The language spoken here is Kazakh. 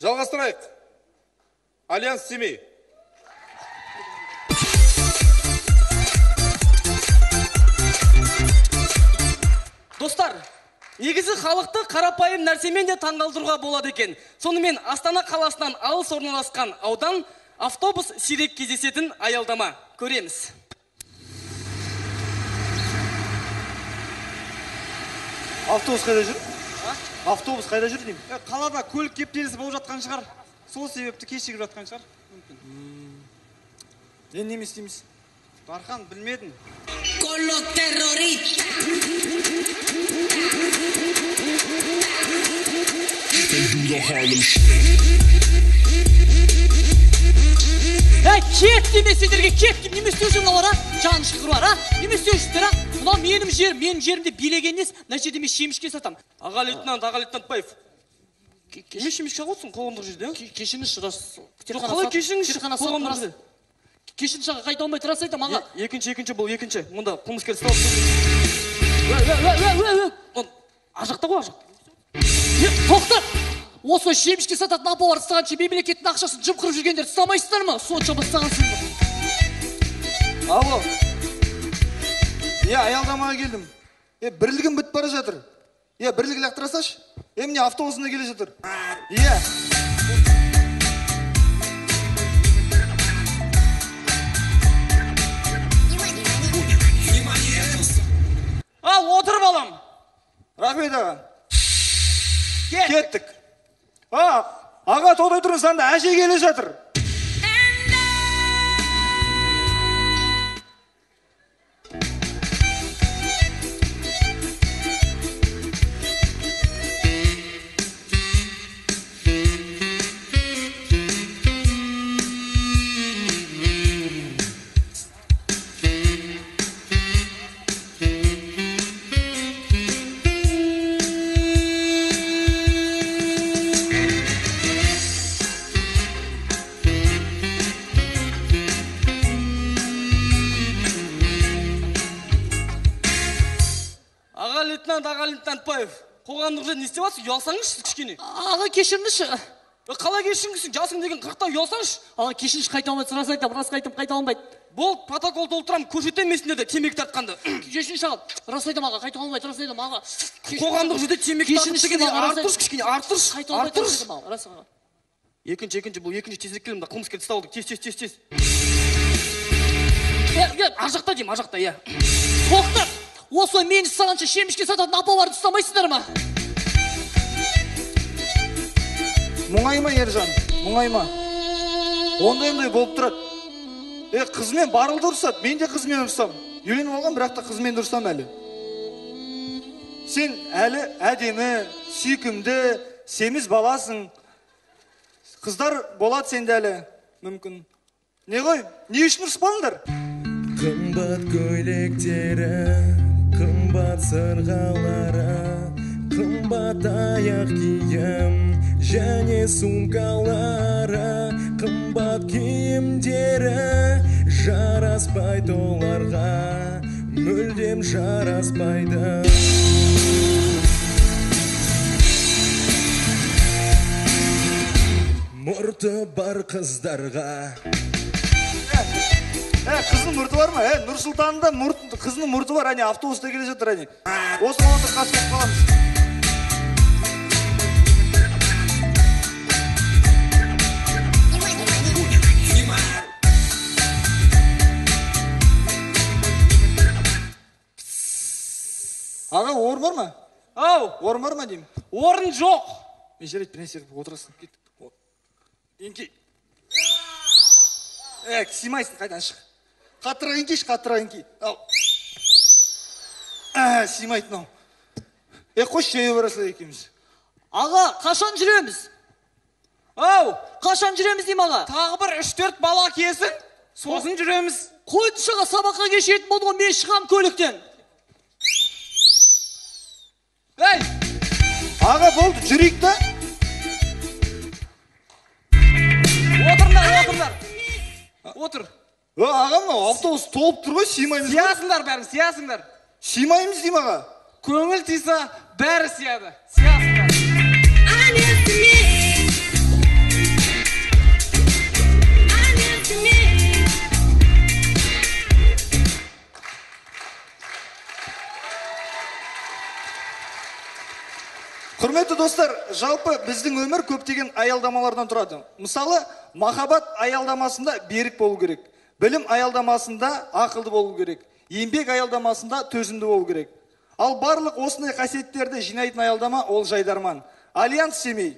Жалғастырайық. Альянс Семей. Достар, негізі халықты қарапайым нәрсемен де таңғалдыруға болады екен. Сонымен Астана қаласынан алыс орналасқан аудан автобус сирек кездесетін аялдама. Көреміз. Автобус қайда жүр? Автобус қайда жүр деймін? Қалада көлік кептелісі болып жатқан шығар. Сол себепті кешігіп жатқан шығар. Мүмкін. Енді неме істейміз? Дархан, білмедім. Con los terroristas. Ей, кет деме сендерге, кет деп неме істеуші мыналар, а? Жан шықырлар, а? Неме істеушісіздер, а? Мынау менің жерім, менің жерімде билеген несі? Мына жерде мен шемішке сатамын. Аға лейтенант, аға лейтенант Баев. Неме шемішке алып отырсың қоғамдық жерде, а? Кешіріңізші, рас. Жоқ, қалай кешіріңізші? Қоғамдық жерде. Кешіріңізші, аға, қайта алмай рас айтамын, аға. Екінші, екінші, бұл екінші. Мұнда қылмыскер ұсталып. Ар жақта ғой, ар жақта. Тоқтат! Осы шемішке сататын апалар ұстағанша мемлекеттің ақшасын жымқырып жүргендер ұстамайсыздар ма? Соншама ұстағансыздар. Алло. Аялдамаға келдім. Бірлігім бітіп бара жатыр. Бірлік лақтыра салшы. Міне автобусында келе жатыр. Ал, отыр балам. Рахмет, аға. Кеттік. Аға, тоқтай тұрыңыз, анда әже келе жатыр. Аға лейтенант Баев, қоғамдық жерде не істеп жатсың? Ұялсаңызшы кішкене. Аға, кешіріңізші. Қалай кешіріңізсің? Жасың деген 40-та, ұялсаңызшы. Аға, кешіріңізші, қайта алмайды, рас айтамын, рас айтамын, қайта алмайды. Болды, протокол толтырамын, көрсетемін мен сендерді темекі тартқанды. Кешіріңізші, аға, рас айтамын, аға, қайта алмайды, рас айтамын, аға. Қоғамдық жерде темекі тартып деген артыршы, кішкене, артыршы. Қайта алмайды, рас айтамын, аға, рас аға. Екінші, екінші, бұл екінші, тезірек кел, мында қылмыскерді ұстап алдық. Тез, тез, тез, тез. Ар жақта деймін, ар жақта, иә. Тоқтат! Осы мен ұстағанша шемішке сататын апаларды ұстамайсыздар ма? Мұңайма, Ержан, мұңайма. Ондай-ондай болып тұрады. Қызымен барылды ұрысады, мен де қызымен ұрысамын. Үйленіп алған, бірақ та қызымен ұрысамын әлі. Сен әлі әдемі, сүйкімді, семіз баласың. Қыздар болады сенде әлі, мүмкін. Не ғой, не үшін ұрыспадыңдар? Қымбат көйлектері, қымбат сырғалары, қымбат аяқ киім және сумкалары, қымбат киімдері жараспайды оларға, мүлдем жараспайды. Мұрты бар қыздарға. Қызының мұрты бар ма? Нұрсұлтанында қызының мұрты бар, әне автобуста келе жатыр, әне. Осы отырып қашып қаламыз. Аға, орын бар ма? Ау! Орын бар ма деймін? Орын жоқ. Мен жарайды, бір нәрсе қылып отырасың. Кеттік. Еңкей. Сыймайсың, қайдан шық. Қаттырақ еңкейші, қаттырақ еңкей. Ал. Сыймайды мынау. Қойшы, жаяу бара салайық екеуміз. Аға, қашан жүреміз? Ау! Қашан жүреміз деймін, аға? Тағы бір 3-4 бала келсін, сосын жүреміз. Қойдыңшы, аға, сабаққа кешігетін болды ғой, мен шығам көліктен. Ей! Аға, болды, жүрейік та. Отырыңдар, отырыңдар. Отыр. Аға, мынау автобус толып тұр ғой, сыймаймыз. Сиясыңдар бәрін, сиясыңдар. Сыймаймыз деймін, аға. Көңіл тиса, бәрі сияды. Сиясыңдар. Құрметті достар, жалпы біздің өмір көптеген аялдамалардан тұрады. Мысалы, махаббат аялдамасында берік болу керек, білім аялдамасында ақылды болу керек, еңбек аялдамасында төзімді болу керек. Ал барлық осындай қасиеттерді жинайтын аялдама — ол Жайдарман. Альянс Семей.